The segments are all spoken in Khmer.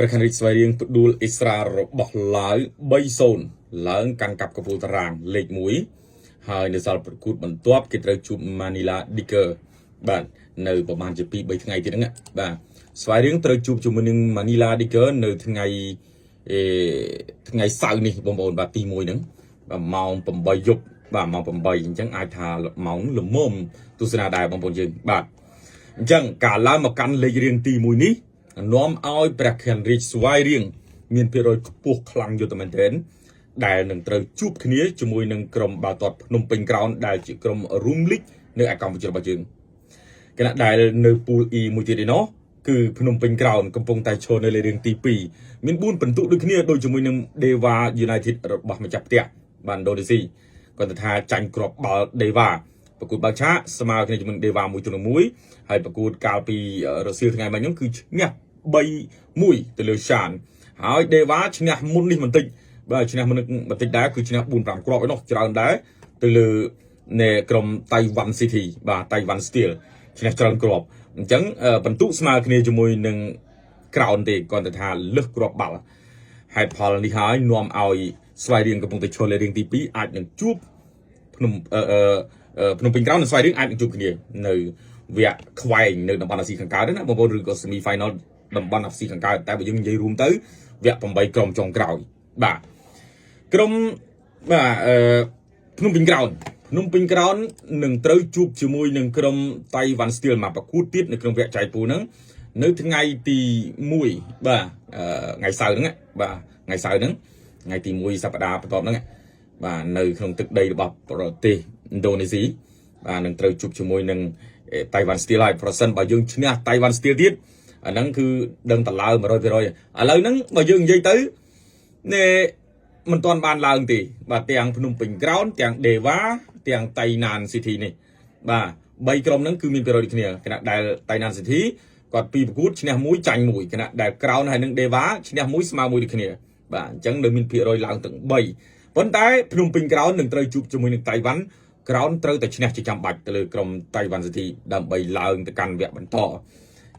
ព្រះខ័នរាជស្វាយរៀងផ្ដួលអ៊ីស្រាអែលរបស់ឡាវ3-0ឡើងកាន់កាប់កំពូលតារាងលេខ1ហើយនៅសល់ប្រកួតបន្ទាប់គេត្រូវជួប Manila Digger បាទនៅប្រហែលជា2 3ថ្ងៃទៀតហ្នឹងបាទស្វាយរៀងត្រូវជួបជាមួយនឹង Manila Digger នៅថ្ងៃអេថ្ងៃសៅរ៍នេះបងប្អូនបាទទី1ហ្នឹងបាទម៉ោង8យប់បាទម៉ោង8អញ្ចឹងអាចថាម៉ោងល្មមទស្សនាដែរបងប្អូនយើងបាទអញ្ចឹងការឡើងមកកាន់លេខរៀងទី1នេះនាំឲ្យព្រះខ័នរាជស្វាយរៀងមានភាគរយខ្ពស់ខ្លាំងយុទ្ធមែនទែនដែលនឹងត្រូវជួបគ្នាជាមួយនឹងក្រុមបាល់ទាត់ភ្នំពេញក្រោនដែលជាក្រុមរួមលីកនៅឯកម្ពុជារបស់យើងគណៈដែលនៅពូល E មួយទៀតឯណោះគឺភ្នំពេញក្រោនកំពុងតែឈរនៅលេខរៀងទី2មាន4ពិន្ទុដូចគ្នាដូចជាមួយនឹង Dewa United របស់ម្ចាស់ផ្ទះបាទឥណ្ឌូនេស៊ីគាត់ថាចាញ់គ្រាប់បាល់ Dewa ប្រកួតបើកឆាកស្មើគ្នាជាមួយ Dewa 1-1ហើយប្រកួតកាលពីរសៀលថ្ងៃមិញហ្នឹងគឺឈ្នះ3-1ទៅលើ Shan ហើយ Dewa ឈ្នះមុននេះបន្តិចបាទឈ្នះមុននេះបន្តិចដែរគឺឈ្នះ4 5គ្រាប់ឯនោះច្រើនដែរទៅលើនៃក្រុម Taiwan City បាទ Taiwan Steel ឈ្នះច្រើនគ្រាប់អញ្ចឹងបន្ទុកស្មើគ្នាជាមួយនឹងក្រោនទេគាត់តែថាលឹះគ្រាប់បាល់ហេតុផលនេះហើយនាំឲ្យស្វាយរៀងកំពុងតែឈរលេខរៀងទី2អាចនឹងជួបភ្នំអឺភ្នំពេញក្រោននិងស្វាយរៀងអាចនឹងជួបគ្នានៅវគ្គខ្វែងនៅតំបន់អាស៊ីខាងកើតណាបងប្អូនឬក៏ semi final តំបន់អាស៊ីខាងកើតតែបើយើងនិយាយរួមទៅវគ្គ8ក្រុមចុងក្រោយបាទក្រុមបាទអឺភ្នំពេញក្រោនភ្នំពេញក្រោននឹងត្រូវជួបជាមួយនឹងក្រុមតៃវ៉ាន់ស្ទៀលមកប្រកួតទៀតនៅក្នុងវគ្គចែកពូហ្នឹងនៅថ្ងៃទី1បាទថ្ងៃសៅរ៍ហ្នឹងបាទថ្ងៃសៅរ៍ហ្នឹងថ្ងៃទី1សប្តាហ៍បន្ទាប់ហ្នឹងបាទនៅក្នុងទឹកដីរបស់ប្រទេសឥណ្ឌូនេស៊ីបាទនឹងត្រូវជួបជាមួយនឹងតៃវ៉ាន់ស្ទៀលហើយប្រសិនបើយើងឈ្នះតៃវ៉ាន់ស្ទៀលទៀតអាហ្នឹងគឺដឹងតឡើង100%ឥឡូវហ្នឹងបើយើងនិយាយទៅណែមិនទាន់បានឡើងទេបាទទាំងភ្នំពេញក្រោនទាំងដេវ៉ាទាំងតៃណានស៊ីធីនេះបាទបីក្រុមហ្នឹងគឺមានភាគរយដូចគ្នាគណៈដែលតៃណានស៊ីធីគាត់ពីរប្រកួតឈ្នះមួយចាញ់មួយគណៈដែលក្រោនហើយនឹងដេវ៉ាឈ្នះមួយស្មើមួយដូចគ្នាបាទអញ្ចឹងនៅមានភាគរយឡើងទាំង3ប៉ុន្តែភ្នំពេញក្រោននឹងត្រូវជួបជាមួយនឹងតៃវ៉ាន់ក្រោនត្រូវតែឈ្នះជាចាំបាច់ទៅលើក្រុមតៃវ៉ាន់ស៊ីធីដើម្បីឡើងទៅកាន់វគ្គបន្ត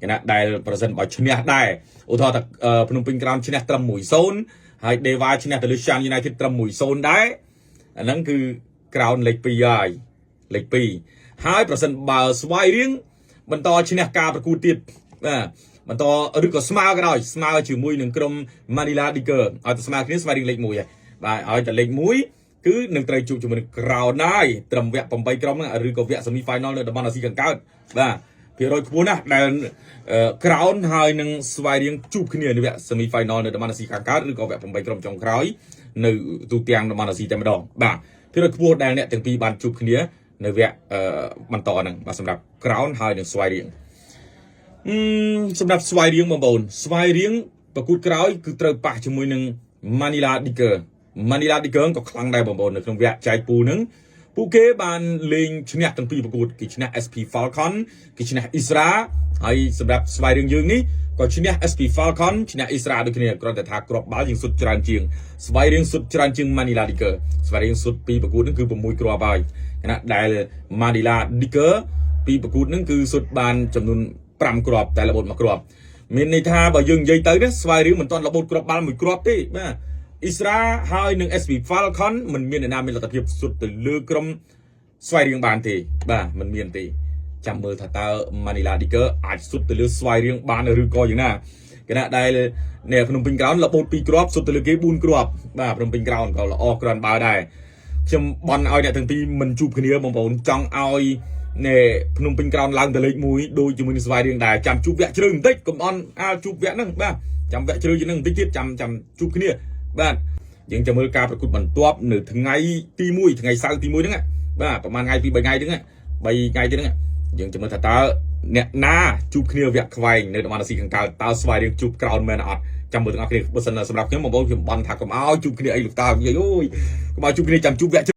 គណៈដែលប្រសិនបើឈ្នះដែរឧទាហរណ៍ថាភ្នំពេញក្រោនឈ្នះត្រឹម1-0ហើយដេវ៉ាឈ្នះទៅលើ Shan United ត្រឹម1-0ដែរអាហ្នឹងគឺក្រោនលេខ2ហើយលេខ2ហើយប្រសិនបើស្វាយរៀងបន្តឈ្នះការប្រកួតទៀតបាទបន្តឬក៏ស្មើក៏ដោយស្មើជាមួយនឹងក្រុម Manila Digger ឲ្យតែស្មើគ្នាស្វាយរៀងលេខ1ហើយបាទឲ្យតែលេខ1គឺនឹងត្រូវជួបជាមួយនឹងក្រោនហើយត្រឹមវគ្គ8ក្រុមហ្នឹងឬក៏វគ្គ semi final នៅតំបន់អាស៊ីខាងកើតបាទភាគរយខ្ពស់ណាស់ដែលក្រោនហើយនឹងស្វាយរៀងជួបគ្នានៅវគ្គ semi final នៅតំបន់អាស៊ីខាងកើតឬក៏វគ្គ8ក្រុមចុងក្រោយនៅទូទាំងតំបន់អាស៊ីតែម្ដងបាទភាគរយខ្ពស់ដែលអ្នកទាំងពីរបានជួបគ្នានៅវគ្គបន្តហ្នឹងបាទសម្រាប់ក្រោនហើយនឹងស្វាយរៀងអឺសម្រាប់ស្វាយរៀងបងប្អូនស្វាយរៀងប្រកួតក្រោយគឺត្រូវប៉ះជាមួយនឹង Manila Digger Manila Digger ក៏ខ្លាំងដែរបងប្អូននៅក្នុងវគ្គចែកពូហ្នឹងពួកគេបានលេងឈ្នះទាំងពីរប្រកួតគេឈ្នះ SP Falcon គេឈ្នះ Isra ហើយសម្រាប់ស្វាយរៀងយើងនេះក៏ឈ្នះ SP Falcon ឈ្នះ Isra ដូចគ្នាគ្រាន់តែថាគ្រាប់បាល់យើងសុទ្ធច្រើនជាងស្វាយរៀងសុទ្ធច្រើនជាង Manila Digger ស្វាយរៀងសុទ្ធពីប្រកួតហ្នឹងគឺ6គ្រាប់ហើយខណៈដែល Manila Digger ពីប្រកួតហ្នឹងគឺសុទ្ធបានចំនួន5គ្រាប់តែរបូតមួយគ្រាប់មានន័យថាបើយើងនិយាយទៅណាស្វាយរៀងមិនទាន់របូតគ្រាប់បាល់មួយគ្រាប់ទេបាទអ៊ីស្រាហើយនឹង SV Falcon មិនមានអ្នកណាមានលទ្ធភាពសុទ្ធទៅលើក្រុមស្វាយរៀងបានទេបាទមិនមានទេចាំមើលថាតើ Manila Digger អាចសុទ្ធទៅលើស្វាយរៀងបានឬក៏យ៉ាងណាគណៈដែលនៅភ្នំពេញក្រោនរបូត2គ្រាប់សុទ្ធទៅលើគេ4គ្រាប់បាទភ្នំពេញក្រោនក៏ល្អក្រាន់បើដែរខ្ញុំបន់ឲ្យអ្នកទាំងពីរមិនជួបគ្នាបងប្អូនចង់ឲ្យណែភ្នំពេញក្រោនឡើងទៅលេខ1ដូចជាមួយនឹងស្វាយរៀងដែរចាំជួបវគ្គជ្រៅបន្តិចកុំអន់អាលជួបវគ្គហ្នឹងបាទចាំវគ្គជ្រៅជាងហ្នឹងបន្តិចទៀតចាំចាំជួបគ្នាបាទយើងចាំមើលការប្រកួតបន្ទាប់នៅថ្ងៃទី1ថ្ងៃសៅរ៍ទី1ហ្នឹងបាទប្រហែលថ្ងៃពី3ថ្ងៃហ្នឹង3ថ្ងៃទៀតហ្នឹងយើងចាំមើលថាតើអ្នកណាជួបគ្នាវគ្គខ្វែងនៅតំបន់អាស៊ីខាងកើតតើស្វាយរៀងជួបក្រោនមែនអត់ចាំមើលទាំងអស់គ្នាបើសិនសម្រាប់ខ្ញុំបងប្អូនខ្ញុំបន់ថាកុំឲ្យជួបគ្នាអីលោកតានិយាយអូយកុំឲ្យជួបគ្នាចាំជួបវគ្គ